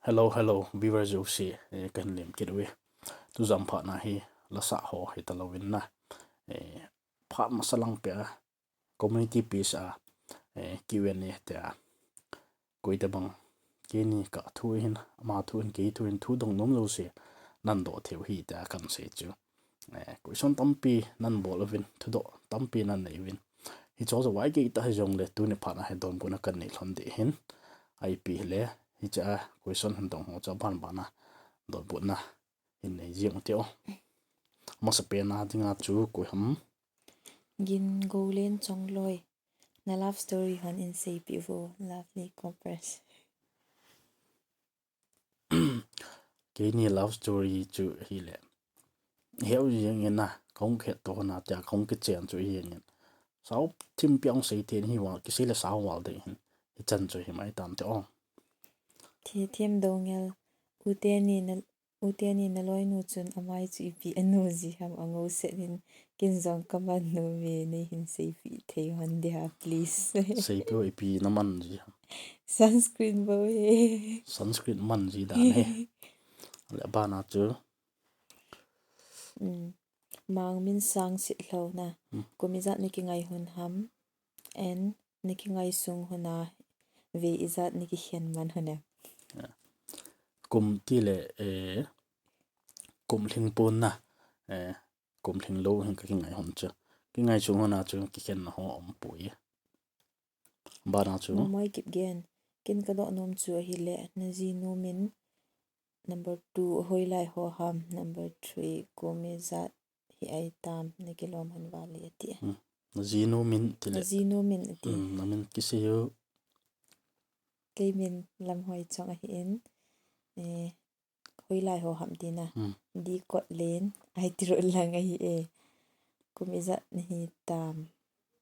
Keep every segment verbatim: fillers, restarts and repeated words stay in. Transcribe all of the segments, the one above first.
Hello, hello, viewer jouse, eh, kahin lemkit uve. Tujam phat na hi, lasa ho, hita louvin na. Eh, phat masa lang peh a, community page a, eh, Q and A tia. Koi tabang, keini ka thu hin, ama thu hin, kei thu hin, thu dong nom jouse, nan doh theiu ahi tia kahin sei chu. Eh, question tampi nan bol uvin, thudoh tampi nan nei uvin. Hiche chu vai kei ta hijongle, tuni phat a hi donbutna kahin nei lhon ding ahin. Ipi hile, hiche a question hin dong ho chu aban ban a donbutna hin nei jing u hite o. Amasapen a dinga chu koi ham? Gingoulen Chongloi. Na love story hon hin seipeh uvo, lovely couples. Keini love story chu hile, heu jeng in a, kahung khetto na tia kahung kichen chu hi jeng in. Sao thim piang sei thei hi val, kisei le sao val ding hin. Hichan chu hi mai tam te o. Thithem Doungel, u teni na, u teni na loinu chun amai chu ipi anu ji ham, angou set in, ken jong kaman nom e, nei hin seipeh thei hon dia, please. Seipeh o, ipi naman ji ham? Sunscreen bou ahi. Sunscreen man ji dan ahi. Le abana chu. Mm. Mangminsang Sitlhou na. Mm. Kum ijat na kingai hon ham? And na kingai sung hon a ve ijat na kikhen man hon em? Yeah. Kum tile, eh, kum lhing pon na, eh, kum lhing lou hin ka kingai hon chu. Kingai sung hon a chu kikhen na ho um poi. Bana chu. Mamoi Kipgen. Ken kadoh nom chu ahile, na jinu min, number two, hoilai ho ham, number three, kum ijat hi ai tam, na kilom hon vale ati. Hmm. Na jinu min tile. Na jinu min ati. Hmm, na min kisei u. Kei min Lamhoichong ahin. Eh, hoilai ho ham tina. Hmm. Dikotlen, I T Road lang ahi e. Kum ijat na hi tam.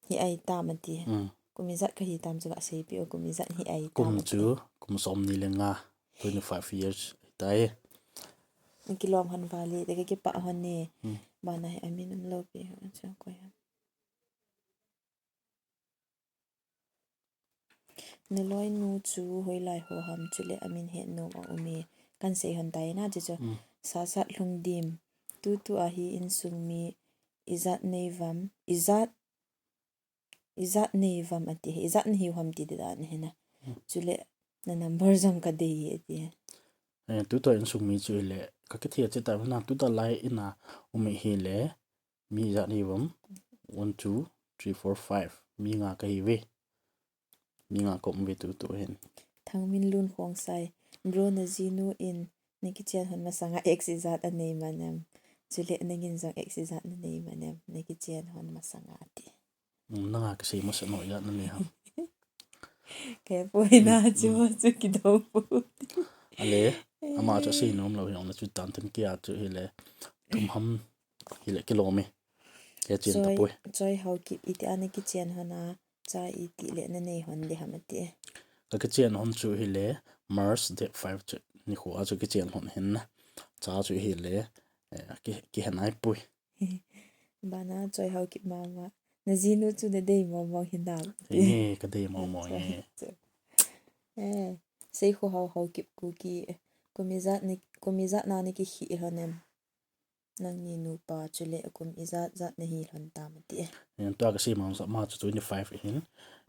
Hi ai tam ati. Hmm. Kum ijat kahi tam chu kaseipeh o, kum ijat hi ai tam ati. Kum chu, kum somni le nga, twenty-five years ahitai. Kilom hon vale, te kakipah hon e. Hmm. Bana hi amin umlou pi ho chu koi ham? Na loinu chu hoilai ho ham, chule amin hetnom a um e. Kahin sei hon tai na, chuchu. Mm. Sasat Lhungdim. Tutu a hi insung mi ijat nei uvam, ijat, ijat nei uvam ati, ijat nahiu ham ti dan ahi na. Mm. Chule na number jong kadei e ati. Eh, tutu a insung mi chu hile, kakithei a che ta na, tutu a lai in a um e hile, mi ijat nei uvam? One, two, three, four, five. Mi nga kahi uve. Mi nga ka um uve tutu hin. Thangminlun Khongsai. Bro, na jinu in na kichen hon masanga ex ijat anei man em? Chule nangin jong ex ijat nanei man em, na kichen hon masanga ati. Hmm, nanga kisei masat nom ijat nanei ham? Kei poi na chu, hmm, chu kidou poi. Ale, ama chu asei nom lou hi ong na chu tan ten kia chu hile. Thum ham hile kilom e. Kei chen tapoi. Choi Haokip, iti a na kichen hon a, cha iti le nanei hon ding ham ati. Ka kichen hon chu hile, March date five chu nikho a chu kichen hon hin na. Cha chu hile, eh, ki, kihe nai poi. Bana Choi Haokip mama. Na jinu chu nadei mong mong hinam? Enge kadei mong mong e. Eh, Seikhohao Haokip Kuki. Kum ijat ni, kum ijat na ni kikhi lhon em? Nangni nupa chule kum ijat jat nahi lhon tam ati. Eh, tua kasei mong sa ma chu twenty-five hin.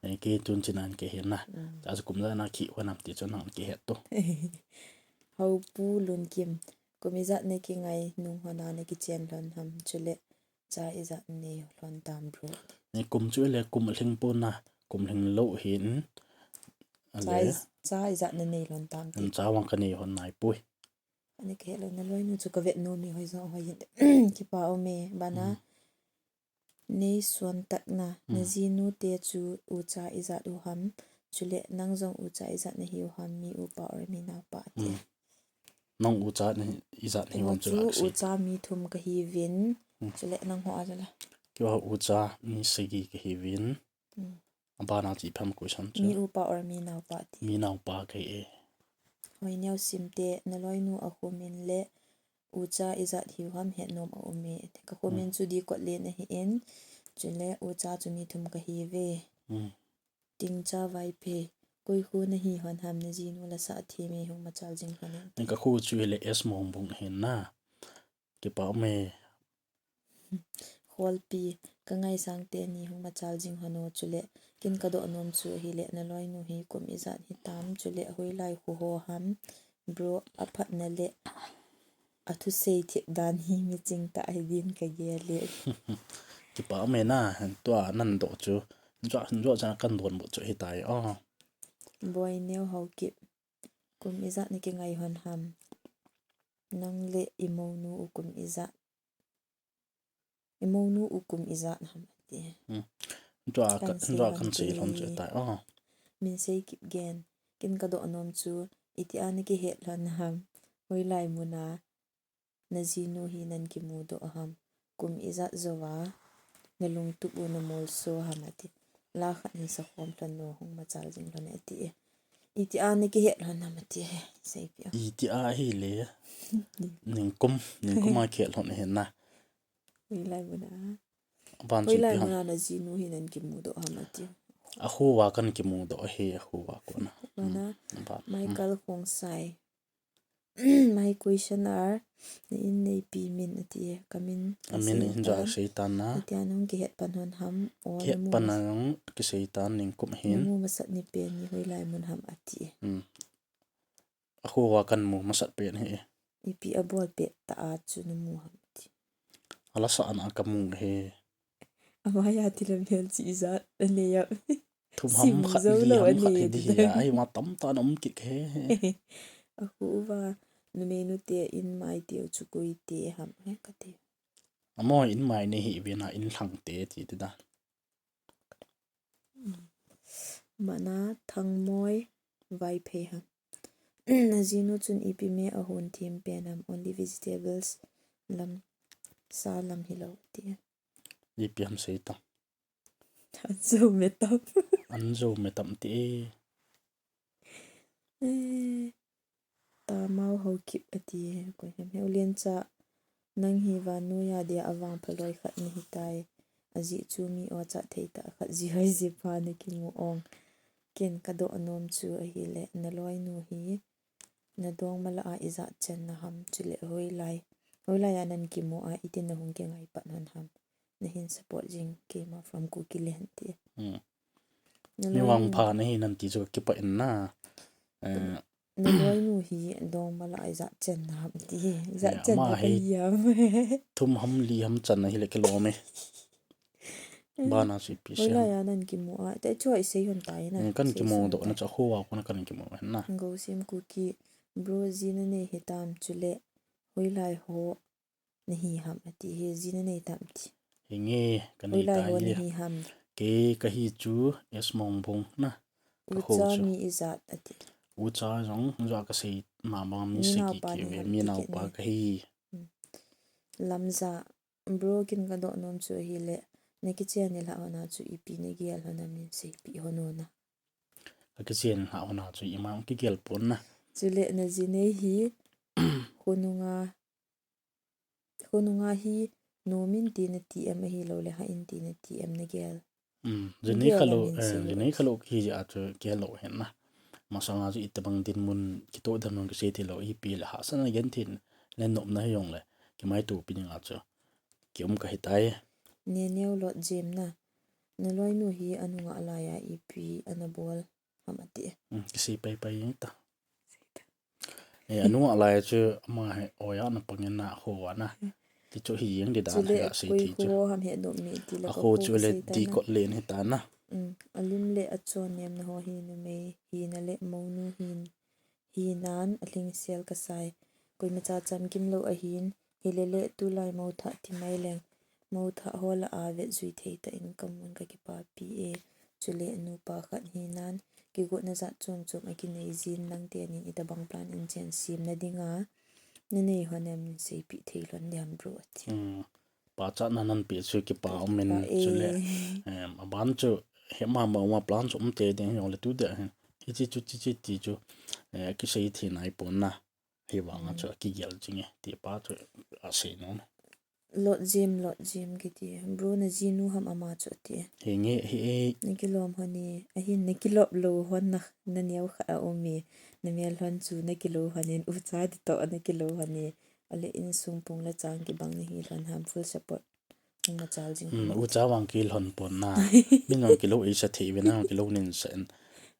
Eh, kei twenty-nine kahi na. Mm. Tua chu kum ijat na khi lhon am ti chu nang kihet to. Haupu Lunkim. Kum ijat na kingai nung hon a na kichen lhon ham, chule cha ijat nei lhon tam bro? Ni kum chu le kum lhing pon na, kum lhing lou hin. Cha ale ij-, cha ijat nanei lhon tam ti. Cha vang kanei lhon nai poi. Ani kahe lou, na loinu chu kavet nom e, hoi jong hoi hin. Kipa um e, bana. Mm. Nei suan tak na, na, mm, jinu te chu ucha ijat u ham, chule nang jong ucha ijat nahiu ham, mi upa or mi naopa ti. Mm. Nang ucha ni ijat nahiu ham chu chu la kasei. Ucha mi thum kahiuvin, mm, chule nang ho a chu la? Keiho ucha mi sagi kahiuvin. Mm. Abana chu ipi ham question chu? Mi upa or mi naopa ti. Mi naopa kahi e. Hoineo Simte, na loinu a khomin le ucha ijat hiu ham hetnom a um e. Ka khomin, mm, chu Dikotlen ahin, chule ucha chu mi thum kahiuve. Mm. Tingcha Vaiphei, Koi khu nahi hon ham, najinu lasa thei mi hung machal jing hon e. Ka khu chu hile S Mongbung hin na. Kipa ume. Kholpi, ka ngaisang teni hung machal jing hon o chule. Ken ka doh nom chu hile naloinu hi kum ijat hitam chule hoilai khu ho ham. Bro, aphatna le athusei thip dan hi miching tah hi din ka gel e. Kipa ume na, tua nan doh chu. Jua, jua chana kan donbut chu hitai. Oh. Boi Neo Haokip. Kum ijat na kingai hon ham. Nang le i mounu u kum ijat. I mounu u kum ijat ham ati. Hmm. Tua kan, kan sei tua hon kan sei ti. Hon chu tai. Oh. Min sei kip gen. Ken ka doh nom chu. Itia na kihet lhon ham. Hoilai muna. Najinu hi nan kimudoh ham. Kum ijat jouva. Nalungtup u namolso ham ati. La khat hin sakhom lhon o hung machal jing lhon e ati e. Itia na kihet lhon ham ati e. Seipi a. Itia hile. Ningkum, ningkum a kihet lhon e na. Hoilai muna. Aban chu hoilai ipi ham. Muna najinu hi nan kimudoh ham ati. Akhuva kan kimudoh hi akhuva kona. Mana. Hmm, aban. Michael Khongsai. My question are, na in neipi min ati e, ka min ka amin sei in ja tan. Sei tan na. Itia nung kihet pan hon ham, o kihet namu pan mas-, nung kisei tan ningkum hin. Namu masat ni pen ni hoilai mun ham ati e. Hmm. Akhuva kan mu masat pen hi. Ipi abol pet ta a chu namu ham ati. Alasa ana ka mu hi. Amaya tila mel chi ijat anei a. Thum ham khat li ham khat hi di hi a. Ai ma tamtah na um kit he. Akhuva numei nute in mai teu chu koi te ham he kati. Amo in mai nei hi vena in lhang te ti ti da. Mana Thangmoi Vaiphei ham. Najinu chun ipi me ahon thim pen ham, only vegetables lam, sa lam hilou ti. Ipi ham sei ta. An jou me tam. An jou me tam ti e. Eh, Tamau Haokip ati e, koi ham he ulen cha nang hi vannoi a dia avang phaloi khat nahi tai. Ajeh chu mi ocha thei tah khat ji hoi ji pa na kimu ong. Ken ka doh nom chu ahile naloinu hi nadong mala a ijat chan na ham chule hoilai. Hoilai a nan kimu a iti na hung kingai pat hon ham. Na hin support jing keima from Kuki Lhante. Hmm. Na mi loi vang nu pha na hi nan ti chu kipa in na. Eh, na loi nu hi dong mala ijat chan na ham ti hi. Ijat chan na ka hi ham. Thum ham li ham chan na hi le kilom e. Bana chu ipi se. Hoilai a nan kimu a. Te chu isei hon tai na. Hmm, kan kimu doh na chu ho a kona kan kimu na. Gosiem Kuki bro ji na nei hitam chule. Hoilai ho. Na hi ham ati hi, ji na nei tam ti. Hi nge, ka nei ta ho hi. Na hi ham. Kei ka hi chu S Mongbung na. Ka ho chu. Ucha mi ijat ati. Ucha jong, jua ka sei mama mi se ki ki ve, mi naupa ka hi. Hmm. Lamja, bro ken ka doh nom chu ahile, na kichen ni la hona chu ipi na gel hona min seipi hon o na. Ka kichen ni la hona chu ima kigel pon na. Chule na ji nei hi, khonunga Khonunga hi, nom in ti na ti em ahilou le, ha in ti na ti em na gel. Um, ji nei khalou, eh, ji nei khalou hi ji a chu kihilou hen na. Masanga chu itobang dinmun kitoh dan mun kisei thei lou, ipi le hahsatna gen thei le nopna hi jong le, kimaitopi ding a chu. Ki um ka hi tai. Neneo Lot Jem na. Na loi nu hi anunga lai a ipi ana bol. Ham ati. Hmm, kisei pai pai jeng ta. Eh, anunga lai chu ama hi oja na pang in na ho a na. Hmm. Ti chu hi jeng di dan. Chule hi a sei koi ti chu. Ho ham he nom mi ti la a ka ho ho chu le kisei ta di na. Kot len hi ta na. Hmm, alim le achon nem na ho hi numei hi na le monu hin. Hi nan alhing sel ka sai. Koima cha chamkim lou ahin. Hi le le tulai mo tha ti mai leng. Mo tha ho la a vet jui thei ta in ka mun ka kipapi e. Chule nupa khat hi nan kigotna jat chom chom a kinei jin nang te nin itobang plan in chen sem na dinga. Na nei hon em min seipi thei lon diam bro ati. Hmm. Pachatna nan pe chu kipa um in chule, em, aban chu he mama uma plan chu um te ding jong le tu de hin. Hichi chu, chi chi ti chu, eh, kisei thei nai pon na. Hi vang a chu kigel jing e. Ti pa chu asei nom. Lot Jim, Lot Jim kiti. Bro, na jinu ham ama chu ati. Hi nge, hi e. Na kilom hon e. Ahin na kilop lou hon na, na neo khat a um e. Na mel hon chu na kilou hon in. Ucha di to na kilou hon e. Ale insung pung le chang kibang na hi lhon ham, full support. Hung machal jing Hmm, hon. Ucha vang kilhon pon na. Min vang kilou ei sa thei ve na, kilou nin sa en.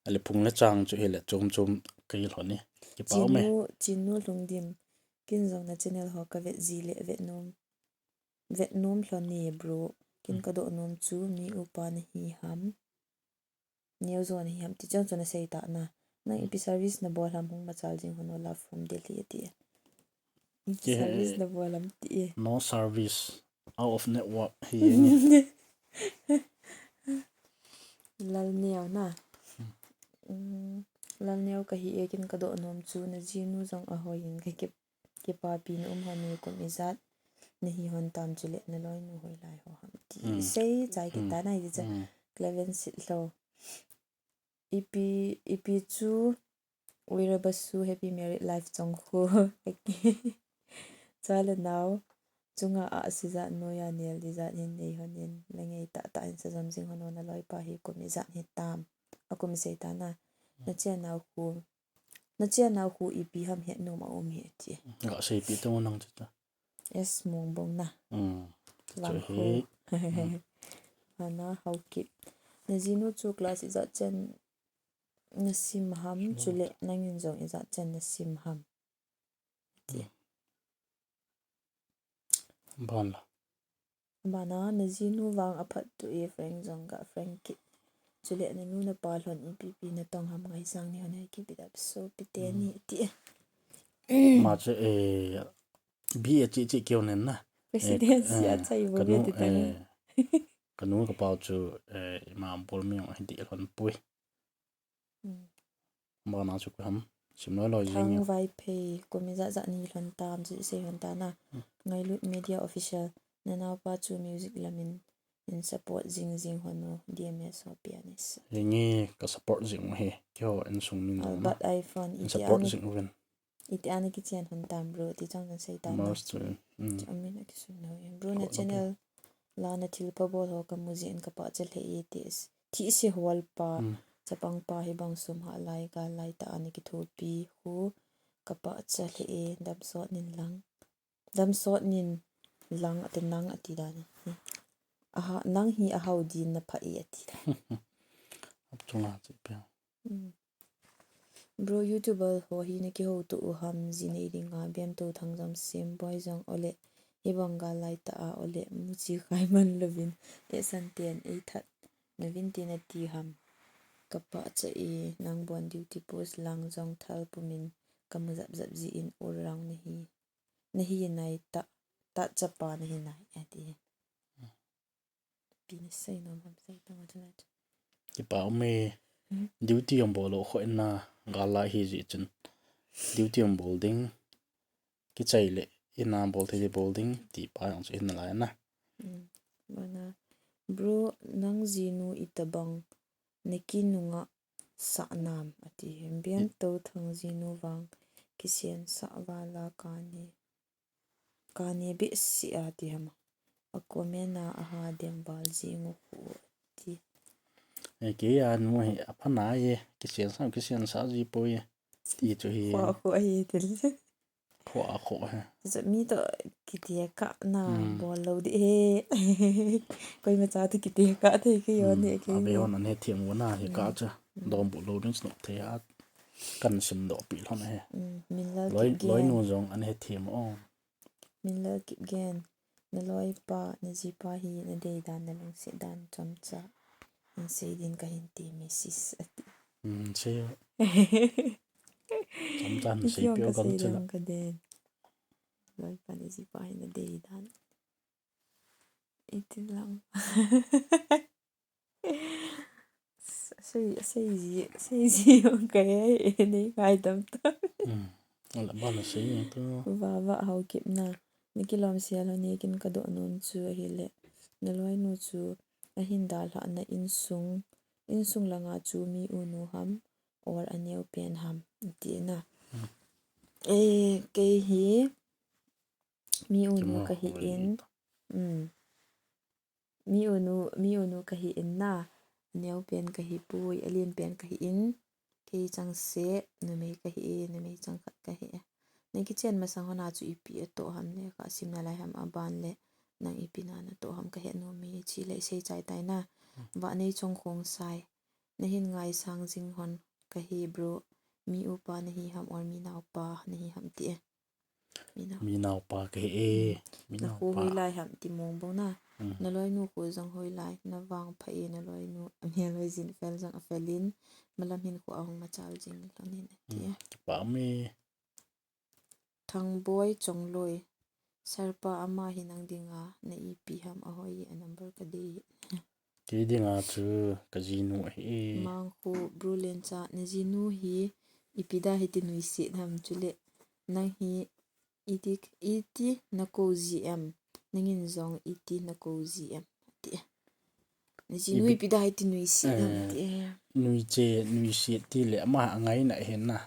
Ale pung le chang chu hi le chom chom kilhon e. Kipa um e. Chinu, Chinu Lungdim. Kin jong na channel ho ka vet ji le vet nom. Vet nom lhon e bro. Kin Hmm. ka doh nom chu mi upa na hi ham. Neo jo na hi ham. Ti chang chu na sei ta na. Nang ipi service na bol ham hung machal jing hon o, love from Delhi ti. Ipi Ke- service na bol ham ti. No service. Out of network. Hi nge. Lal Neo na. Hmm. Mm, Lal Neo ka hi e, kin ka doh nom chu na jinu jong a hoi in ka kip. Kipapi na um hon e, kum ijat na hi hon tam chu le na loinu hoilai ho ham ti. Hmm. Sei chai Hmm. kita na hi cha. Hmm. Cleven Sitlhou. Ipi, ipi chu Weirabasu happy married life chong khu. Cha le nao chunga a sijat noia nel dijat hin nei hon in, na ngei tah tah in sa jom jing hon o, na loipa hi kum ijat hi tam. A kum isei ta na. Na chia nau khu. Na chia nau khu ipi ham het nom a um hi ti. Ga seipi tong nang ti ta. Yes, Mungbong na. Hmm. Vang Chu khu. hi. Hmm. Ana Haokip. Na jinu chu class ijat chen na sim ham, Sure. chule nangin jong ijat chen na sim ham. Ti. Hmm. Ban la. Bana, na jinu vang aphat tu e, Frank jong ga Frank kit. Chule na nu na pa lhon ipi pi na tong ham, ngai sang ni hon hai keep it up. So, pite Hmm. ni ti. Ma chu, eh, B A chi chi keu nen na. President Eh, si a eh, chai bo ka be nu, ti ta. eh, ka nu ka pau chu, eh, ima bol mi ong hi di lhon pui. Hmm. Bana chu ka ham. Sim loi loi jing Thang yo. Vaiphei, kum ijat jat ni lhon tam, chu sei hon ta na. Hmm. Ngailut Media Official, na naupa chu music lamin in support jing jing hon o, D M S ho pianist. Hi nge ka support jing u hi. Keiho insung min jong na. Albert iPhone, In iti support ana, jing u vin. iti ana kichen hon tam bro, ti chang chang sei ta na. Mars chu. Hmm. Chu amin a kisun na ui. Bro na Kho na channel la na thil pha bol ho ka mu jin ka pachat lheh e ti. Thihsi hol pa, Hmm. chapang pa hi bang sum ha lai ga lai ta ana kithopi khu ka pachat lheh e, dam sot nin lang. Dam sot nin lang ati nang ati dan. Aha, nang hi ahau din na pha e ati dan. Ap chunga chi pia. Hmm. Bro, YouTuber ho hi na kihou tu u ham, ji nei dinga, Biamto Thangjam Sim, Boy jong ole, hi bang gal lai ta a ole, mu chi khai man lovin, e san ten, e that, na vin ti na ti ham. Ka pachat e, nang bon duty post lang jong thal pumin, ka mu jap jap ji in all round na hi. Na hi nai ta, ta chapa na hi nai, ati. Pi na sei nom ham sei ta ma chu na chu. Kipa um e. Hmm. Duty jong bol lou kho in na gal lai hi ji chun. Duty jong bol ding. Kichai le in na bol thei le bol ding ti pa jong chu in na lai na. Hmm. Bana, bro, nang jinu itabang na kinunga sa nam ati. Biamto Thangjam nu vang kisian sa vala kani. Kani bisi ati ham. A comment a aha dem val jing u khu ti. E, kei a nu hi apha na e, kisian sa, kisian sa ji poi e. Ti chu hi. Khua khu ahi til. Khua khu he. Chu mi to kiti ka na Hmm. bol lou di he. Koima cha to kiti ka thei kei o Hmm. ne kei. Abe on an he thiam u na he ka Hmm. cha. Hmm. Dom bu lou ding snok thei a. Kan sim doh pi lhon he. Hmm. Min lal Loi, kip loi gen. nu jong an he thiam o. Min lal kip gen. Na loipa, na jipa hi na dei dan, na lungset dan chomcha in sei din ka hin ti, Missus ati. Hmm, sei o. Chomcha in Iti sei ong pi o ka gam sei chila. lang ka den. Loipa, na jipa hi na dei dan. Iti lang. Sei, sei ji, sei ji ong ka e, e nei ngaidam ta. Hmm. Ala bana sei ni to. Vava Haokip na. Na kilom sia lhon e, kin ka doh nom chu ahile. Na loinu chu ahin dalhah na insung, insung langa chu mi u nu ham, or a neo pen ham, ti na. Hmm. E, kei hi, mi u nu Kimo ka hi hoi in, ta. Um. Mi unu, mi unu kahi in na, aneo pen kahi poi, alen pen kahi in, kei chang se, numei kahi e, numei chang khat kahi e. Na kichen masang hon a chu ipi atoh ham le, ka sim nalai ham aban le, nang ipi na natoh ham kahe nom e, chi le sei chai tai na. Hmm. Vaneichong Khongsai, na hin ngaisang jing hon kahi bro, mi upa nahi ham or mi naopa nahi ham ti e. Mi nao. Mi naopa kahi e. Hmm. Mi naopa. Na kho hoilai ham ti mong bou na. Hmm. Na loinu kho jong hoilai, na vang pha e na loinu. Amia loi jin fel jong afel in, malam hin kho ahung machal jing lhon in ati e. Hmm. Kipa um e. Thangboi Chongloi. Sir pa ama hi nang dinga, na ipi ham ahoi e, a number kadei. Kei dinga chu kajinu ahi e. Mangkhu Bru Lencha, najinu hi ipi da hiti nuisat ham chule, nang hi iti, iti nakou ji em, nangin jong iti nakou ji em, ti. Najinu ipi da hiti nuisat ham, eh, ti. Nuisat, nuisat ti le, ama angaina ahin na.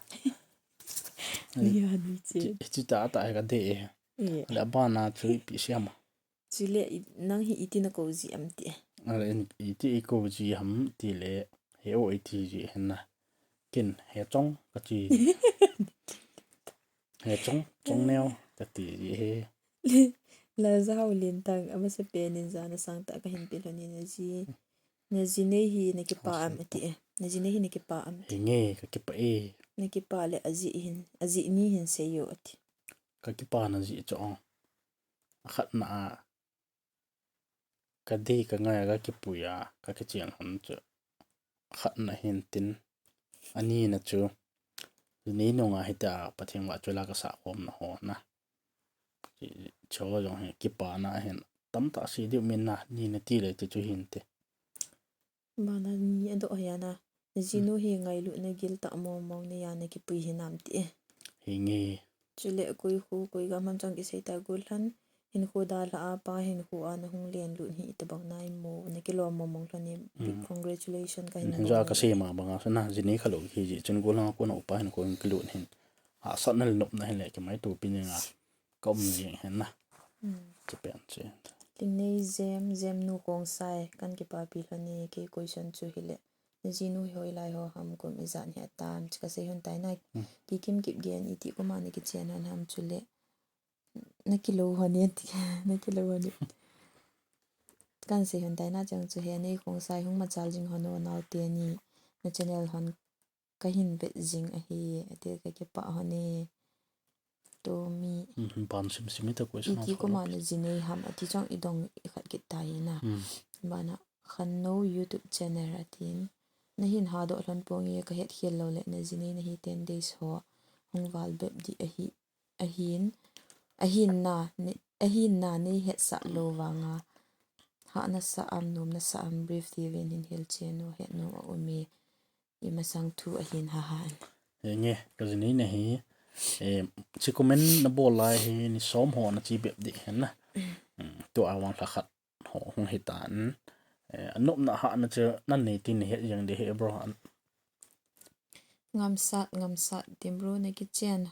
Nia nuisat. Ti, ti ta ta ka de e. Eh. Le abana chu ipi siam. Chule i, nang hi iti nakou ji em ti. Ale in iti ikou ji ham ti le, he o iti ji hen na. Kin, he chong kati. He chong, chong neo kati ji he. Lajau Lentang, amasapen in jana sangtah kahin pe lhon in, naji, najinei hi nakipa am ati e. Najinei hi nakipa am ti. Hinge kakipa e. Nakipa le ajih hin, ajih ni hin seiyo ati. Kakipa najih chu ong. Akhatna a, kadei kangai a kakipui a, kakichen hon chu khatna hin tin, anina chu, jinei nunga hita Pathen vahchoila kasah khomna ho na. Chu jong hi kipana ahin, tamtah sei diu min na, nina ti le ti chu hin te. Bana ni adoh hi ana. Najinu hi ngailutna gil tah mong mong nei a nakipui hinam ti e. Hinge. Chule koi khu, koi gam ham chang kisei ta gul lhan. Hinkho dalha a pa hinkho a nahung len lut hi itobang nai mo. Nakilom mong mong lhon e. Big congratulation kahin bol. Hinjo a kasei ma banga sana jinei khalou hi ji chun gul lhang a kona upa hinkho in kilut hin. Hahsatna le nopna hin le kimaitopi ninga. Ka um jing hen na. Hmm. Chu pen chu. Lingnei Jem, Jemnu Khongsai, kan kipapi lhon e, kei question chu hile. Najinu hi hoilai ho ham kum ijat hi atam, chu kasei hon tai na. Hmm. Kikim Kipgen, iti kuma nakichen hon ham chule. Nakilou hon e, nakilou hon e. Kan sei hon tai na chang chu he, nei Khongsai hung machal jing hon o naote ni, na channel hon kahin vet jing ahi, ati kakipah hon e. Tomi. Hmm, ban simsim ita question iti of kuma follow up. Najinei ham, ati chang idong ikhat kit tai na. Hmm. Bana Khannou YouTube channel atin. Nahin hadoh lhon ponge kahet khel lou le najinei nahi ten days ho. Hung val bep di ahi, ahin, ahin na, ne, ahin na nei hetsah lou vanga. Hahna sa am, nomna sa am, brief ti ven hin hilchen o, het nom a um e. Imasang thu ahin haha. Hinge, kajinei nahi, eh, chi comment nabol lai hi ni som ho nachi bep di hen na. Hmm, tua vang lha khat ho hung hitan. Eh, anopna hahna chu nanei tin nahet jeng di he bro an. Ngamsat, ngamsat, ti bro nakichen.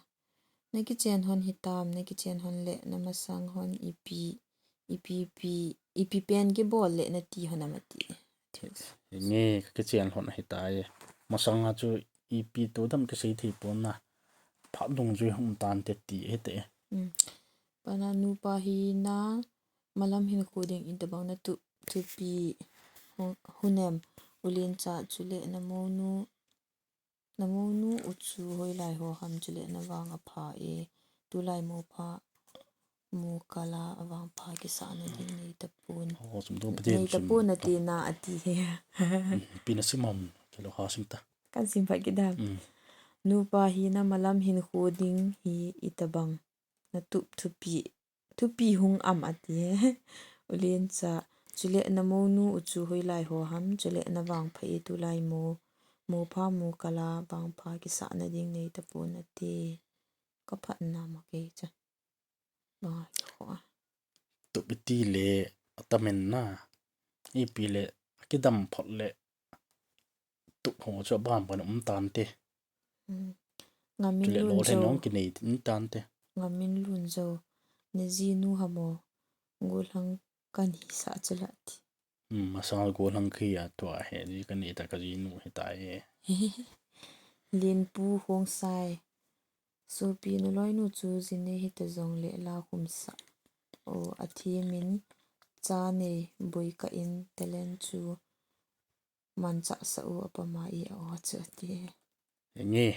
Nakichen hon hitam, nakichen hon le, namasang hon ipi, ipi, ipi, ipi pen kibol le nati hon am ati. Hinge kakichen hon hitai. Masanga chu ipi tu dam kisei thei pon na. Phat dungjui hung tante ti hite. Hmm. Bana nupa hina malam hinkho ding itobang natup thupi hun, hun em. U Lencha chule namonu, namonu u chu hoilai ho ham chule navang apha e. Tulai mopha, mokala avangpha kisahna ding nei tapon. Ho, sum tu pati nei tapon ati na ati he. Hmm, pi nasim am, kilo ha sim ta. Kan sim phat kit dam. Hmm. Nupa hina malam hinkho ding hi itobang natup thupi, thupi hung am ati he. U Lencha, chule namonu u chu hoilai ho ham, chule navangpha e tulai mo, mopha mokala vangpha kisahna ding nei tapon ati. Kaphat na ma kei cha. Bang a kikhoh a. Tup iti le atamin na. Ipi le akidam phot le. Tup ho chu aban ban um tante. Hmm. Ngamin Lunjo. Chule lo le nong kinei tin tante. Ngamin Lunjo. Najinu hamo. Gollhang kahisah chu la ti. Hmm, masang gollhang kahi a tua he, ji kani ta kajinu hita e. Linpu Khongsai. Sopi naloinu chu jinei hita jongle la khumsah. O, athem in cha nei boi kah in talent chu manchah sah u apama i a o chu ati. Nge,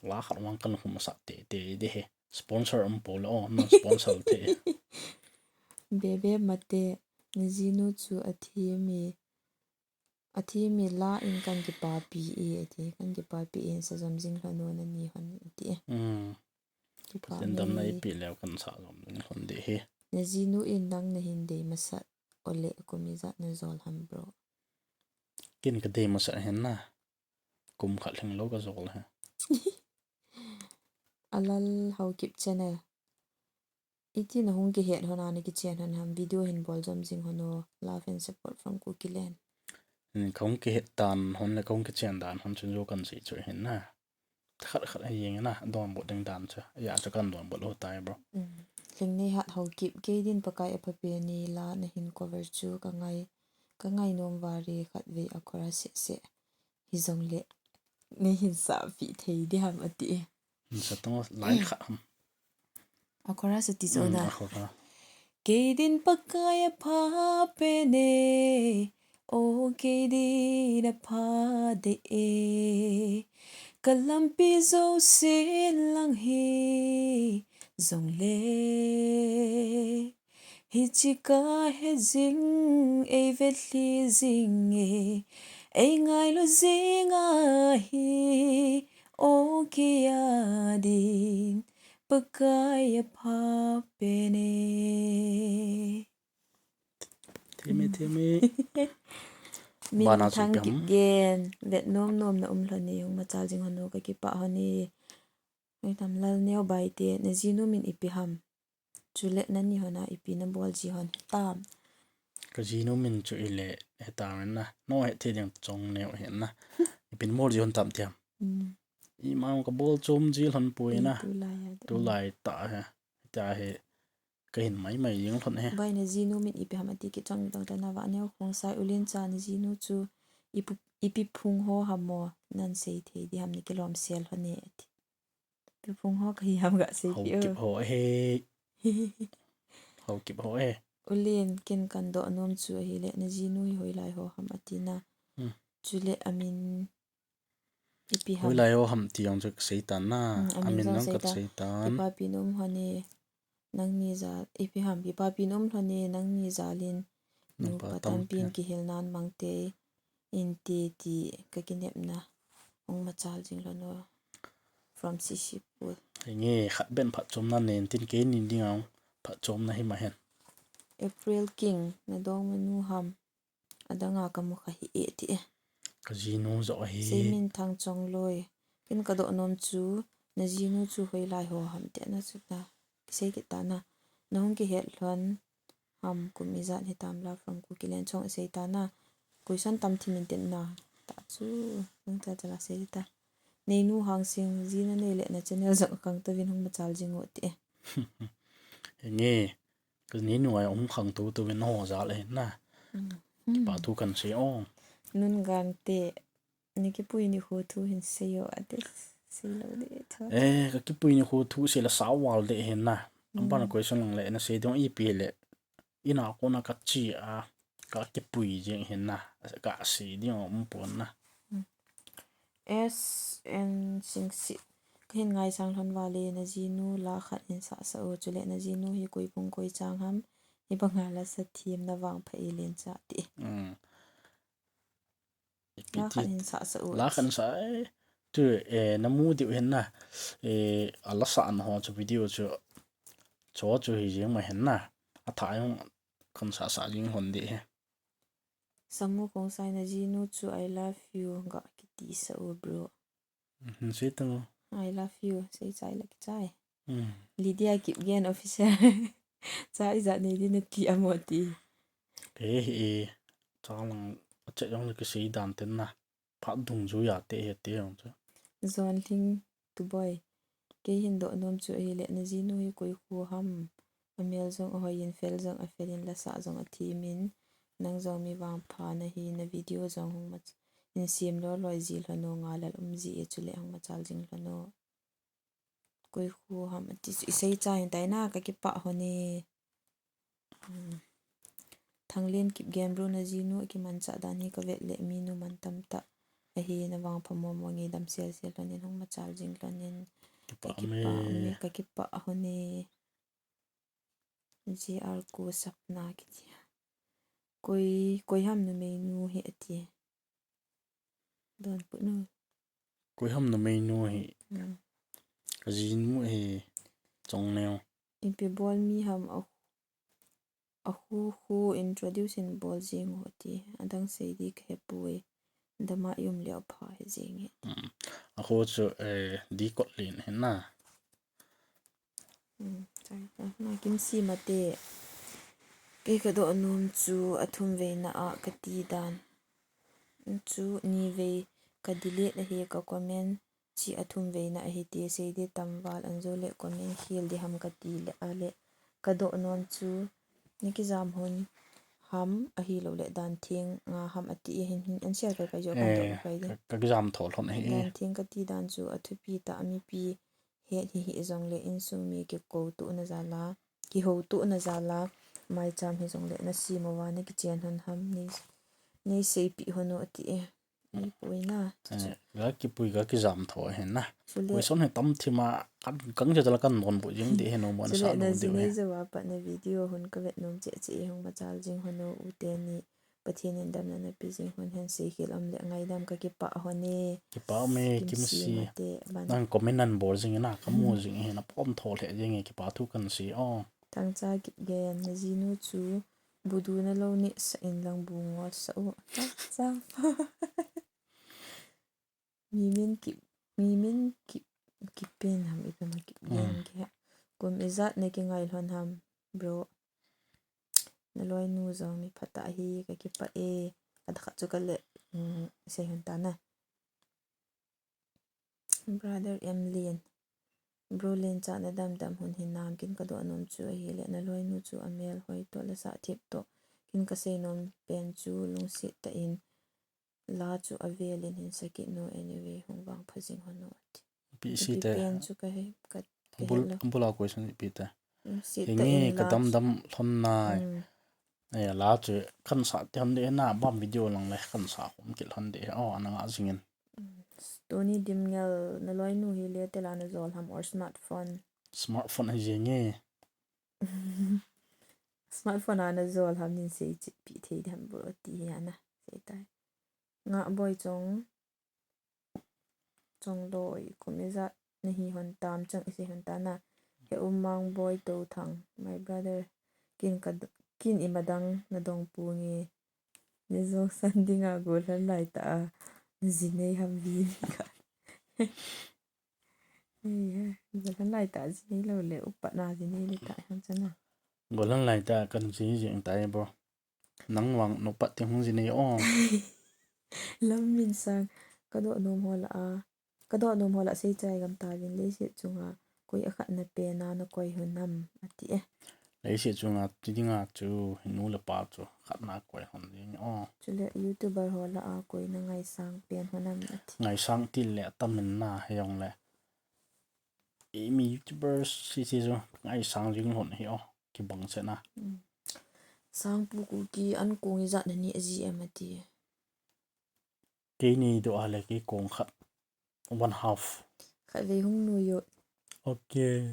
la khat vang kan khumsah teitei de he. Sponsor um pole o, non sponsor te. Bebe Mate, najinu chu athem e, athem e la in kan kipapi e, ati, kan kipapi e, sa jom jing lhon o nani hon, ati. Hmm. Kipa Pathen damna nei. Ipi leu kan sa jom jing lhon de he. Najinu in nang nahin dei masat, ole kum ijat najol ham bro. Ken kadei masat hen na. Kum khat lhing lou kajol he. Alal Haokip channel. Iti nahung kihet hon a nakichen hon ham, video hin bol jom jing hon o, love and support from Kukiland. Hmm, kahung kihet dan hon le kahung kichen dan hon chun jo kan sei chu hin na. Khat khat a jeng na, donbut ding dan chu. Ya chu kan donbut lou tai bro. Hmm. Lhingneihat Haokip, kei din Pakai apha pen e la nahin cover chu kangai, kangai nom vale khatvei a chorus seh seh. Hijongle, neihin sahpeh thei di ham ati. Hin sa tong lai khat ham. A chorus ati chu na. Hmm, a chorus. Kei din Pakai apha pen e, o kei din apha de e. Kalampi jouse lang hi jongle. Hiche kahe jing, eivetlhi jing e, eingailu jing ahi, o kei a din, Pakai apha pen e. Theme, theme. Min Bana Thang Sikam. Kipgen, vet nom nom na um lhon e, hung machal jing hon o kakipah hon e. Ngai tam Lalneo Baite, najinu min ipi ham. Chule nani hon a ipi nabol ji hon tam. Kajinu min chu ile hetam na. No het thei ding chong neo he na. Ipi nabol ji hon tam tiam. Hmm. Ima kabol chom ji lhon poi na. Tulai a. Tulai ta he. Ta he. Kahin mai mai jing lhon he. Bai najinu min ipi ham ati kichong dong ta na Vaneo Khongsai Ulincha najinu chu ipu, ipi phung ho ham mo nan sei thei di ham ni kilom sel lhon e ati. Ipi phung ho kahi ham gasei pi o. Haokip ho he. Haokip ho he. Ulin ken kan doh nom chu ahile najinu hi hoilai ho ham ati na. Hmm. Chule amin ipi ham. Hoilai ho ham ti jong chu kasei tan na. Hmm, amin jong kasei tan. Kipapi nom hon e nangni jal, ipi ham, kipapi nom lhon e nangni jal in nupa tampin kihil nan mang te in ti ti kakinepna hung machal jing lhon o. From Sisipul. Nge khat ben phatchomna nen tin keini dinga phatchomna hi ma hen. April King, nadong manu ham. Adanga kamu kha hi e ti e. Kajinu jo ahi. Seiminthang Chongloi. Ken kadoh nom chu, najinu chu hoilai ho ham ti na chu ta. Kisei kit ta na. Nahung kihet lhon ham kum ijat hitam la from Kukiland chong isei ta na. Question tam thim in tin na. Ta chu, nang cha cha la sei ta. Neinu Hangsing, jinu nei le na channel jong khang tovin hung machal jing o ti e. Nge. Kajinu a hung khang tou tou in ho jal ahi na. Hmm. Kipa thu kan sei o. Nungangte, nakipui nikho thu hin sei o ati sei lou de thu. Eh, kakipui nikho thu sei la sao val de hin na. Hmm. Aban question lang le nasei dong ipi le. Ina kona kache a, kakipui jing hin na. Kasei ding um pon na. Hmm. S N Singsit. Kahin ngaisang lhon vale, najinu la khat hin sahsah o, chule najinu hi koi phung koi chang ham, hibanga la sa themna vangpha e Lencha ti. Hmm. La khat hin sahsah o. La khat hin sa, eh, tu, eh, namu diu hin na, eh, ala sa an ho chu video chu, chu chu hi jing ma hin na, atha jong kan sahsah jing hon de he. Samu Khongsai najinu chu I love you ga kiti sa o bro. Hmm, sei tang o. I love you, sei chai la kichai. Hmm. Lydia Kipgen Official. Cha ijat nei di nati amo ti. Eh, eh, cha lang, ache jong le kisei dan ten na. Phat dungjui a te he te jong chu. John Lhing Tuboi. Kei hin doh nom chu ahile, najinu hi koi kho ham. Amel jong ahoi in, fel jong afelin, lasah jong athimin, nang jong mi vangpha nahi, na video jong hung mach-, in sem loi loi ji lhon o, ngalal um ji e, chule hung machal jing lhon o. Koi khu ham ati chu isei cha hin taina, kakipah hon e. Hmm. Thanglen Kipgen bro, na jinu akimanchah dan hi kavet le minu mantam tah ahi, na vangpha momo nge, dam sel sel lhon in, hung machal jing lhon in. Kipah me. Kakipah me, kakipah hon e. J R ko sapna kiti. Koi, koi ham numeinu hi ati. Don put nu. Koi ham numeinu hi. Hmm. Kajinu hi Chongneo. Ipi bol mi ham a, a khu khu introduce in bol jing u ati. Adang sei di kahepoi. Dama i um leo pha hi jing e. Hmm. A khu chu, eh, di kot lin hi na. Hmm, chai ta. Na Kimsi Mate. Kei kadoh nom chu athum veina a kati dan. Chu ni vei ka delete ahi ka comment chi athum veina ahi ti sei di tam val an jo le comment khel di ham kati le a le kadoh nom chu na kijam hon ham ahilou le dan theng nga ham ati e hin hin an share kai kai jo kan doh kai di. Ka, ka kijam tho lhon ahi. Dan theng kati dan chu athupi ta a mipi het hi hi jong le insung mi kiko tu na jala, kiho tu na jala, maicham hi jong le na sim uva na kichen hon ham ni, ni seipi hon u ati e. Ni pui na. Eh, ga kipui ga kijam tho hen na. Chule. Question hi tam thima kan kang je jala kan non bu jing di hen o mo na sa no di. Chule na jinei jo a pat na video hon ka vet nom che che hung machal jing hon u te ni. Pathen in damna nape jing hon hen, seikhel um le ngaidam kakipah hon e. Kipah um e, Kimsi. Kimsi Mate, ban. Nang comment nan bol jing e na, kamu jing e na, pom tho le jing e, kipah thu kan sei o. Thangcha Kipgen, na jinu chu, budu na lou ni sa in lang bu ngol sa u. Thangcha. Mimin Kip, Mimin Kip, Kipen ham ipi ma Kipgen ki ha. Kum ijat na kingai lhon ham, bro. Na loinu jong mi phatah hi kakipah e. Adakhat chu ka le, mm, sei hon ta na. Brother M Lin. Bro Lencha na damdam hon hinam, kin kadoh nom chu ahile na loinu chu amel hoi to lasah thip to. Kin kasei nom pen chu lungset tah in la chu avel in hin sakit nu, anyway, hung vangpha jing hon u ati. Ipi si te. Pen chu ka he, ka, ka bul, he lo. Bula question ipi te. Mm, si ta. Hinge in ka la damdam chu lhon nai. Mm. Eh, la chu kan sa ti hon de na, bam video lang le kan sa khom kit hon de. Oh, ana nga jing in. Mm. Tony Dimngel, na loinu hi le te la na jol ham or smartphone. Smartphone hi jing e. Smartphone a na jol ham nin sei chi pi thei dem bro ti hi ana sei tai. Nga boi chong. Chongloi, kum ijat na hi hon tam chang isi hon ta na. He um mang boi to thang, my brother. Kin ka d-, kin ima dang na dong pu nge. Ni jong san dinga gollhang lai ta a. Jinei ham vi ni ka. Ei, gollhang lai ta jinei lou le, upa na jinei le ta ham chana. Gollhang lai ta kan jinei jing ta e bro. Nang vang nupa ti hung jinei o. Lam min sang, kadoh nom ho la a. Kadoh nom ho la sei chai gam ta vin leiset chunga. Koi a khat na pe na na koi hon nam ati e. Leiset chunga ti dinga chu hinu le pa chu khat na koi hon ding o. Chule YouTuber ho la a koi na ngaisang pen hon nam ati. Ngaisang til le atamin na he jong le. Imi YouTubers si si chu ngaisang jing lhon hi o, kibang se na. Mm. Sangpu Kuki an kong ijat na ni aji em ati. Kei ni do a le kei kong khat. One half. Khat vei hung nu yo. Okay.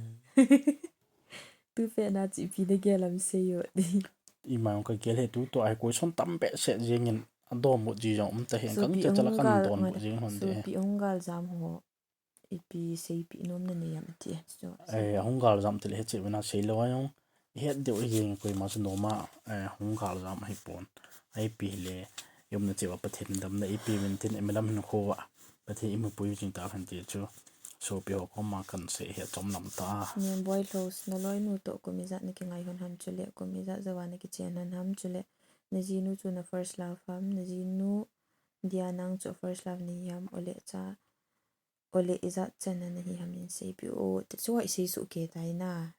Tu pe na chi pi de gel am se yo. Ima ka gel he tu to ai question tam behseh jing in adom mo ji jong um ta hen. Kang te chala kan don mo jing hon de. Sopi hung gal jam ho. Ipi seipi nom na nei am ti. So, eh, ahung gal jam ti le he che vena sei lo a jong. I het deu i jeng koima chu noma, eh, hung gal jam ahi pon. Ipi le, i umna cheh uva Pathen in damna ipi vin tin, i milam hin kho uva Pathen i mipui jing ta hen ti chu. Sopi ho koma kan sei he chom lam ta. Nemboi Hlos, na loinu to kum ijat na kingai hon ham chule, kum ijat jouva na kichen hon ham chule. Na jinu chu na first love ham, na jinu dia nang chu first love na hi ham, ole cha. Ole ijat chan na hi ham in seipi o, te chu ai sei su ke tai na.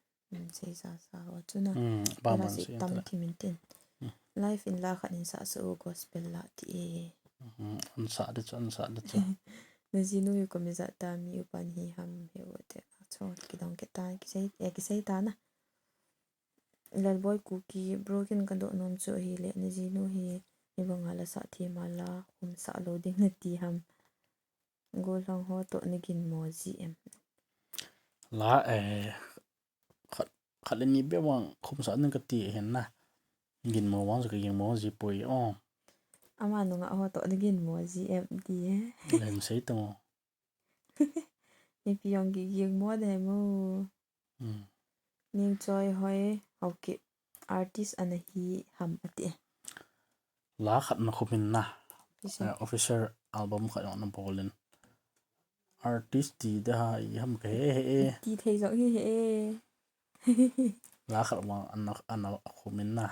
Seisa sa ho chu na. Ba man se tam kimin tin. Live in la khat in sa sa u gospel la ti e. An sa de chu, an sa de chu. Na jinu hi komi jat ta mi upa nahi ham he u te. Chon kidong kit ta kisei, eh, kisei ta na. Lalboi Kuki, bro, ken ka doh nom chu ahile, na jinu hi, hibanga la sah them a la khum sah lou ding nati ham? Gollhang ho toh na ginmo ji em? La, eh, khat, khat le ni beh vang khum sah ding kati ahin na. Ginmo vang chu ka ginmo ji poi o. Ama nunga ho toh na ginmo ji em ti e? Lem sei tamo. Ipi jong kiginmo de mo. Ningchoi Hoi, Haokip artist ana hi ham ati. La khat na khum in na. Official album khat jong ana bol in. Artist ti de ha i ham ka he he e. Ti thei jong hi he e. La khat vang ana, ana khum in na.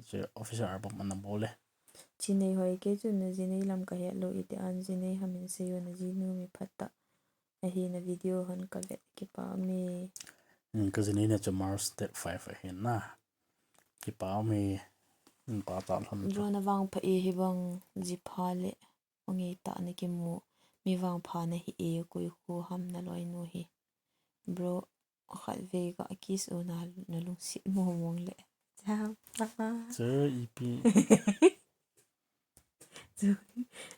Chu official album ana bol e. Jinei Hoi, kei chun na jinei lam ka he lou, iti an jinei ham in sei o, na jinu mi phatah ahi, na video hon ka vet, kipa ume. Ka jinei na chu March date five ahi na. Kipa ume. Phatah lhon chu. Bro, na vangpha e, hibang ji pha le. Ong e ta na kimu. Mi vangpha na hi e, koi khu ham na loinu hi. Bro, khatvei ka kiss u na, na lungset mong mong le. Cha pa. Cha ipi. Chu,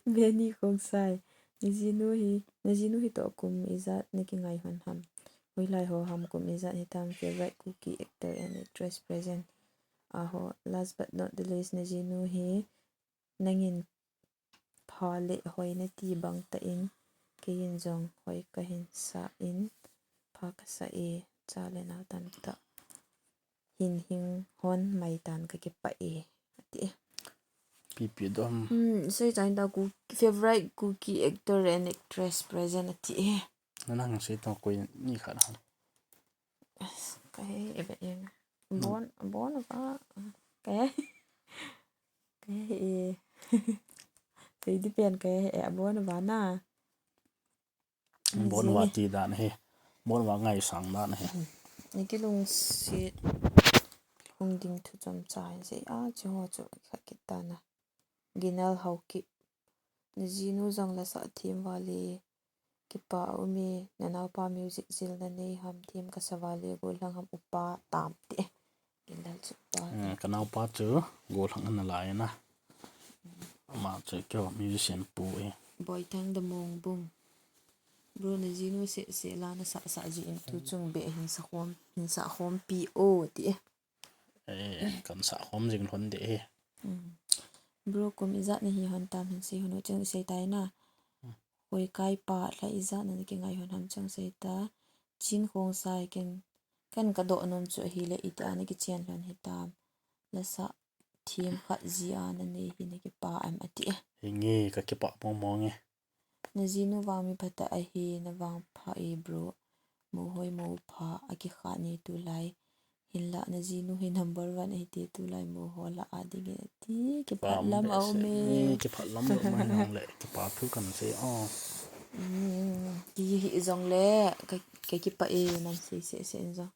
Benny Khongsai. Na jinu hi, na jinu hi toh kum ijat na kingai hon ham? Hoilai ho ham kum ijat hitam? Favorite Kuki actor and actress present. Aho, last but not the least, na jinu hi nangin pha le hoi nati bang tah in, kei in jong hoi kahin sa in, pha kasa e, cha le nao tamtah hin hing hon maitan, ka kipah e, ati e. Ipi ipi doh ham? Hmm, sei chai ta, Ku-, favorite Kuki actor and actress present ati e. Nang sei ta, koi ni khat ham? Ka he e be e. Bon, bon ba. Ka he. Ka he e. Sei di pen ka he e, abon uva na. Bon uva ti dan hi. Bon uva ngaisang dan hi. Ni kilungset hung ding thu chomcha in sei a, chu ho chu kha kit ta na. Ginal Haokip. Na jinu jong la sa them val e. Kipa ume, na naopa music jil na nei ham, them kasa val e, gollhang ham upa tam ti e. Ginal chu upa. Eh, ka naopa chu gollhang ana lai na. Ama chu keiho musician pu e. Boithang Damongbung. Bro, na jinu seh seh la na sa sa ji in tu chung be hin sa khom, hin sa khom pi o ti e. Eh, kan sa khom jing lhon de e. Hmm. Bro, kum ijat na hi hon tam hin sei hon o chang sei tai na. Hmm. Hoi kai pa la ijat na kingai hon ham chang sei ta. Chin Khongsai, ken, ken ka doh nom chu ahile iti a na kichen lhon hitam? La sa them khat ji a na nei hi na kipa em ati e. Hinge ka kipa mong mong e. Na jinu vang mi phatah ahi, na vangpha e bro. Mo hoi mo pha, akikha ni tulai. Hinlah na jinu hi number one ahi ti tulai mo ho lah a dingin ati. Kipat lam a um e. Kipat lam a um e nang le, kipa thu kan sei o. Hmm, ki hi jong le, ka, ka kipa e, nam sei sei sei jong.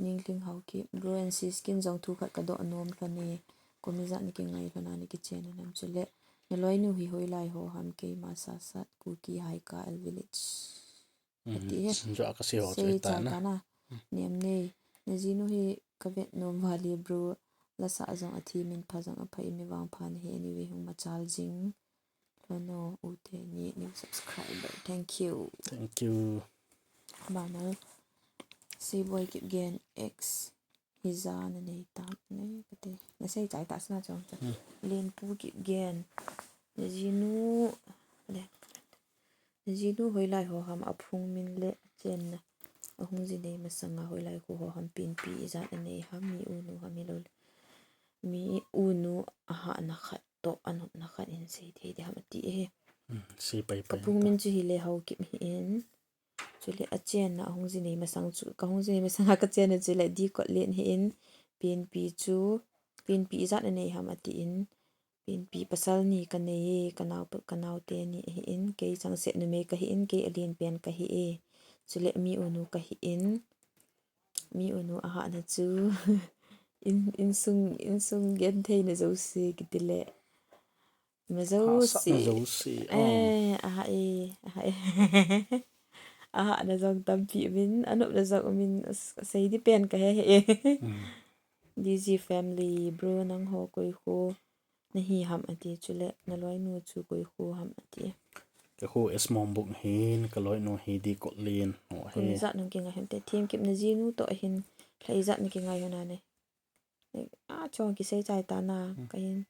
Ninglhing Haokip, bro and sis kin jong thu khat ka doh nom lhon e. Kum ijat na kingai lhon a na kichen a nam chu le. Na loinu hi hoilai ho ham, keima Sasat, Kuki Haikal village. Ati he. Sei chai ta na. Nem nei. Na jinu hi ka vet nom val e bro. La sa jong athem in, pha jong apha e, mi vangpha na hi, anyway hung machal jing. Lhon o, u te ni, new subscriber. Thank you. Thank you. Banal. Seiboi Kipgen X. Hija na nei tam ne, kati. Na sei chai ta sna chong cha. Hmm. Lenpu Kipgen. Na jinu, le. Na jinu hoilai ho ham aphung min le chenna. Ahung ji nei masanga hoilai khu ho ham, penpi ijat anei ham, mi unu ham hilou le. Mi unu ahahna khat toh anopna khat in sei thei ding ham ati e. Hmm, sei pai pai. Ka phung min chu hile Haokip hi in. Chule achenna ahung ji nei masang chu, ka hung ji nei masanga ka chenna chule Dikot Len hi in. Penpi chu, penpi ijat anei ham ati in. Penpi pasal ni ka nei e, ka nao, ka naote ni hi in. Kei chang set numei ka hi in, kei alen pen ka hi e. Chule mi unu ka hi in. Mi unu ahahna chu. In, insung, insung gentheina jouse kiti le. Ima jouse. Hahsatna jouse. Oh. Eh, aha e, aha e. Ahahna jong tampi umin, anopna jong umin, as-, asei di pen kahe he e. Hmm. D G family, bro, nangho koi kho nahi ham ati, chule naloinu chu koi kho ham ati. Ka kho S Mongbuk hin, kaloinu hi D Kotlin ho hi. Koi jat nang kingai ham te, Themkip najinu toh hin, lha ijat nang kingai hon a ne. A chong kisei chai ta na, hmm, kahin,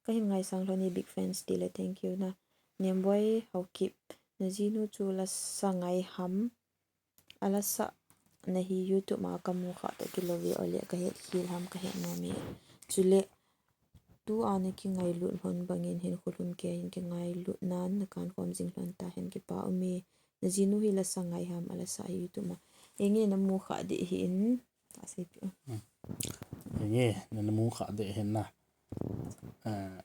kahin ngaisang lhon e, big fans ti le, thank you na. Nemboi Haokip, najinu chu lasa ngai ham. Alasa nahi YouTube ma kamu kha toh kilou ve, ole kahet khel ham kahet nom e. Chule tua nakingailut lhon bangin hin khulhum kei hin kingailut nan nakan khom jing lhon tahen, kipa um e. Najinu hi lasa ngai ham, alasa hi YouTube ma. Henge namu kha ding hin. Asei pi. Hmm. Henge, na, namu kha ding hin na. Eh,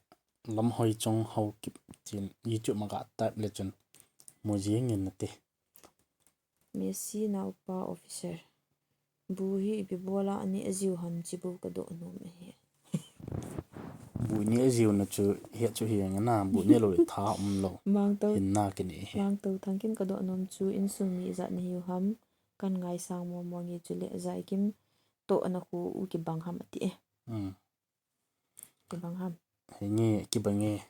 Lamhoichong Haokip tin YouTube ma ka type le chun mu jing in nate. Messi naopa officer. Bu hi ipi bola ani ajiu ham, chi bu kadoh nom ahi. Bu ni ajiu na chu, hi chu hi nge na, bu ni lou le tha um lou. Mangto. Hin na kini hi. Mangto Thangkim, kadoh nom chu insung mi ijat nahiu ham. Kan ngaisang momo nge, chule Jaikim toh nakho u kibang ham ati e. Hmm. Kibang ham. Henge, kibang e.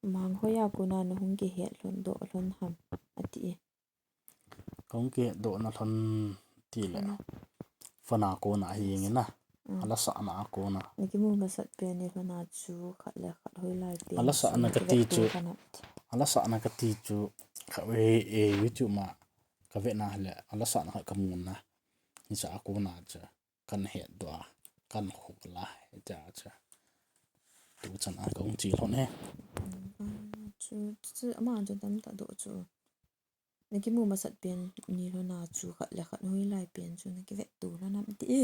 Manghoi a kona nahung kihet lhon doh lhon ham ati e. Kahung kihet doh na lhon ti le. Lhon a. Phone a kona hi nge na. Mm. Alasahna a kona. Nakimu masat pen ni lhon a chu khat le khat hoilai pen. Alasahna chu kati chu. Alasahna kati chu. Kha ve e YouTube ma. Ka ve na le. Alasahna khat kamu na. Hicha a kona chu. Kan het doh a, kan khol a, hitia chu. Tuchan a kahung che lhon e. Mm, chu, chu, ama chu tamtah doh chu. Nakimu masat pen ni lhon a chu khat le khat hoilai pen chu nakivet to lhon am ti e.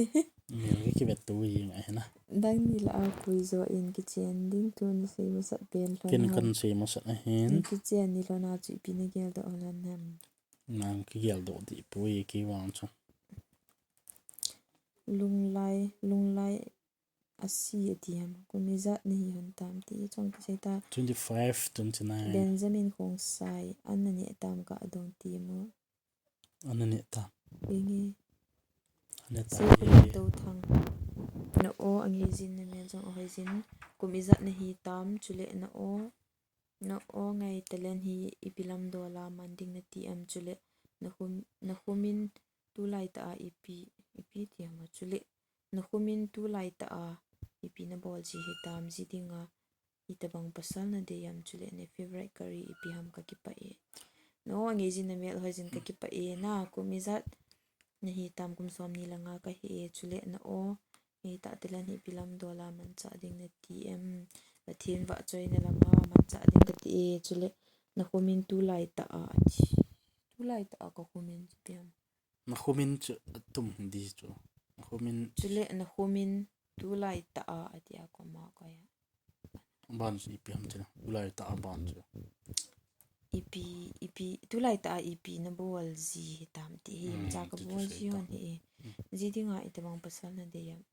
Mm, kivet to jeng ahi na. Dang ni la a koi jo in kichen ding thu nasei masat pen lhon. Ken kan sei masat ahin. Kichen ni lhon a chu ipi nagel doh lhon ham. Nang kigel doh dih poi kei vang chu. Lunglai, Lunglai asi ati ham. Kum ijat nahi hon tam ti chong kisei ta. Twenty five, twenty nine. Benjamin Khongsai, an nane tam ka adong ti mo. An nane tam. Inge. An nane tam. Sei e. Kum to thang. Na o angeijin, namel jong ahoijin. Kum ijat nahi tam, chule na o. Na o ngai talent hi ipi lam dol a man ding nati em, chule na khum, na khum in tulai tah a ipi, ipi ti ham a, chule na khum in tulai tah a ipi nabol ji hitam, ji dinga itobang pasal nadei em, chule na favorite curry ipi ham, kakipah e. Na o angeijin, namel hoijin, kakipah e. Na kum ijat nahi tam? Kum somni le nga kahi e, chule na o Ngei tah talent hi ipi lam dol a manchah ding nati em? Pathen vahchoina lam a manchah ding kati e, chule na khum in tulai tah a ati. Tulai tah a ka khum in chu ipi ham? Na khum in chu atum di chu. Na khum in. Chule na khum in tulai tah a ati a, comma koi a. Aban chu ipi ham chu, tulai tah a ban chu. Ipi, ipi, tulai tah a ipi nabol ji hitam ti hi, hmm, cha kabol ji hon hi. Hmm. Ji dinga itobang pasal nadei em?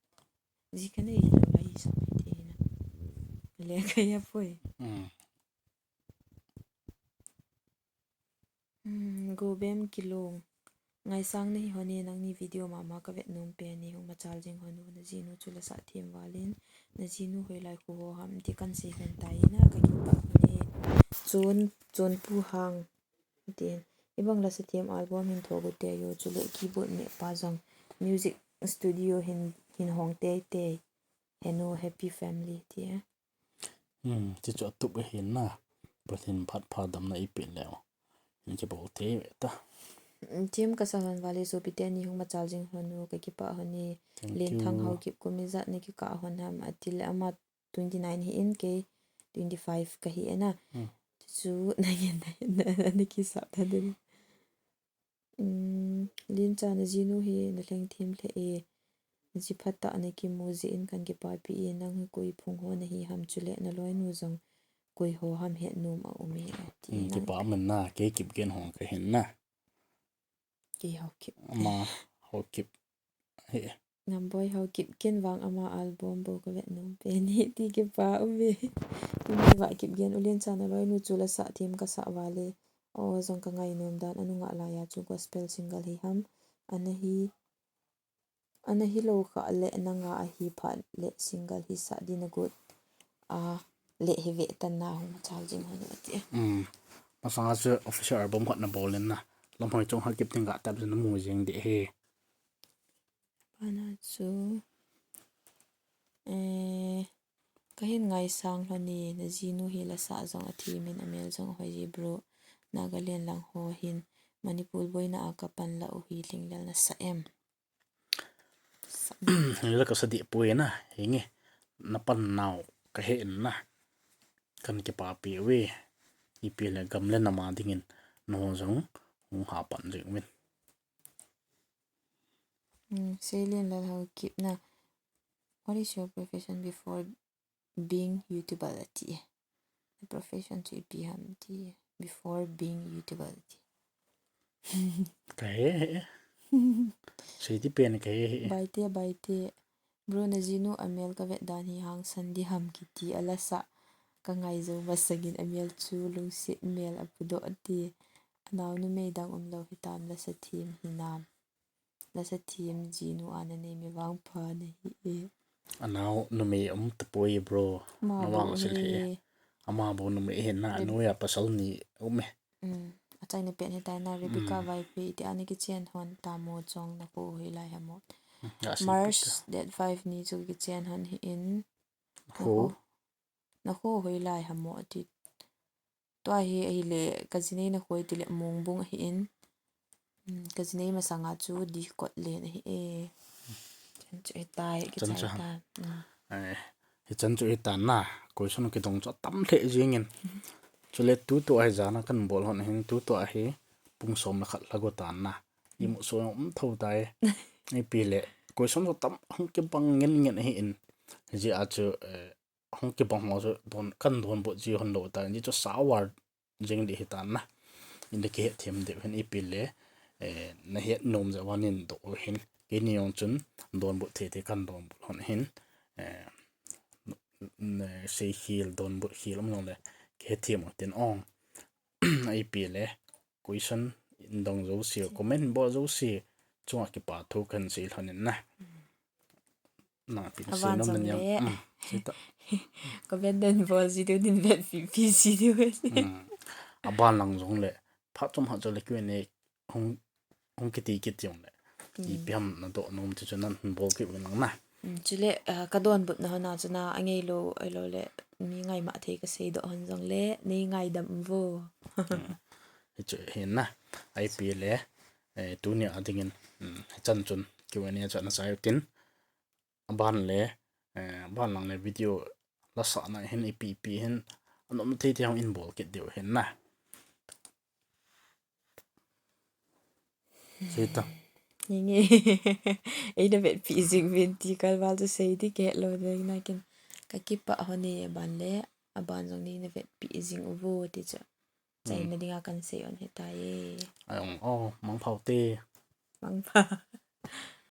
Ji kanei lou lai sa ti na. Le kaya poi. Hmm. Hmm, Gobem Kilong. Ngaisang nahi hon e, nangni video mama kavet nom pen e, hung machal jing hon u, najinu chu lasah them val in, najinu hoilai khu ho ham ti kan sei hon tai na, kakipah hon e. Chon, Chonpu Hang. Tin, ibang lasa them album hin tho gu te yo, chule keyboard meh pa jong music studio hin, hin hong teitei. Henu happy family ti e. Hmm, ti chu atup ahin na. Pathen phat pha damna eipeh leu hin kibol thei ve ta. Hmm, them kasa hon val e, sopi teni hung machal jing hon u, kakipah hon e. Thank you. Lenthang Haokip, kum ijat nakikah hon ham ati le, ama twenty nine hi in, kei twenty five kahi e na. Hmm. Chu nangin na, na, na, nakisap ta din. Hmm, Lincha, najinu hi nalheng them lheh e. Ji phatah nakimu jeh in kan kipapi e, nang hi koi phung ho nahi ham, chule naloinu jong koi ho ham het nom aum e ati. Hmm, nang kipa man na, kei Kipgen hong kahin na. Kei Haokip. Ama Haokip. He. Namboi Haokip, ken vang ama album bou kavet nom pen e ti kipa um e. Ken vang Kipgen, Ulen Chan aloinu chu lasa them kasa vale. O jong kangai nom dan, anunga laiya chu gospel single hi ham. Ana hi, ana hilou kha le nanga ahi phat le single hi sa ding agot. A le hi ve tan na hung chal jing hon ati. Hmm. Masanga chu official album khat nabol in na. Lamhoi chung Haokip ding ga tap jin namu jing ding ahi. Bana chu, eh, kahin ngaisang lhon e, najinu hi lasa jong athem in amel jong ahoi ji bro. Nagaland lang ho hin Manipur boina a kapan la u hi lhinglel nasa em? Sa em. Lhinglel kasa deh poi na, hinge. Napan nau kahe in na. Kan kipapi uve. Ipi le gam le nam a dingin nangho jong hung hapan jing uvin. Hmm, Seilin Lalhaokip na. What is your profession before being YouTuber ati e? The profession chu ipi ham ti e. Before being YouTuber ati. Kahe he. Sei ti pen kahe he. Baite, baite. Bro, najinu amel kavet dan hi hangsan ding ham kiti a lasa. Kangai jou masangin amel chu lungset mel apudoh ati. Anao numei dang umlou hitam, lasa them hinam? Lasa them jinu a nanei mi vangpha nahi e. Anao numei um tapoi bro. Ama bou sil he. Ama bou numei he na, anoiya pasal ni um e. Hmm. Achaina pen hitai na, Rebecca Vaiphei, iti a nakichen hon tamo chong, nakho hoilai hamo? March date five ni chu kichen hon hi in. Nakho. Nakho hoilai hamo ati. Tua hi ahile kajinei nakho itile Mongbung ahi in. Hmm, kajinei masanga chu Dikotlen ahi e. Chan chu hitai, kichai tan. Hmm. Eh, hichan chu hitan na, question kidong chu atam lheh jingin. Chule tutua hi jana kanbol hon hin, tutua hi pung som le khat lha go tan na. Imu so um tho tai. Ipi le question chu tam hung kibang ngen ngen ahi in. Hijeh a chu, eh, hung kibang ho chu don, kan donbut ji hon lou tan, hijeh chu sa war jing ding hitan na. Inle kihet them diu hin ipi le, eh, nahet nom jeh uva nin doh u hin. Keini jong chun donbut thei thei kan donbut hon hin, eh, n-, n-, sei khel donbut khel um jong le kihet them u tin ong. Ipi le question in dong jouse, comment bol jouse chunga kipa thu kan sei lhon in na. Hmm. Na, pi, aban jong le. Hmm, sei ta. Comment den bol ji diu, din vetpi pi ji diu. Hmm. Aban lang jong le. Phat chom phat chom le Q and A hung, hung kiti kit jong le. Hmm. Ipi ham nadoh nom ti chu nan bol kit uvin lang na. Hmm, chule, ah, kadonbutna hon a chu na, angeilou, ahilou le, mi ngaima thei kasei doh hon jong le, nei ngaidam uvo. Hmm. Hichu hin na. Ipi le, eh, tunia dingin, hmm, hichan chun Q and A chu ana chai u tin. Aban le, eh, aban lang le video lasahna hin ipi ipi hin anom thei thei hung in bol kit diu hin na. Sei ta. Hinge. Eina vetpi jing uvin ti kalval chu sei ding kihet lou ding nakin. Kakipah hon e, aban le, aban jong neina vetpi jing uvo ti chu. Chaina dinga kan sei hon hitai e. Ai ong, oh, mangpha u te. Mangpha.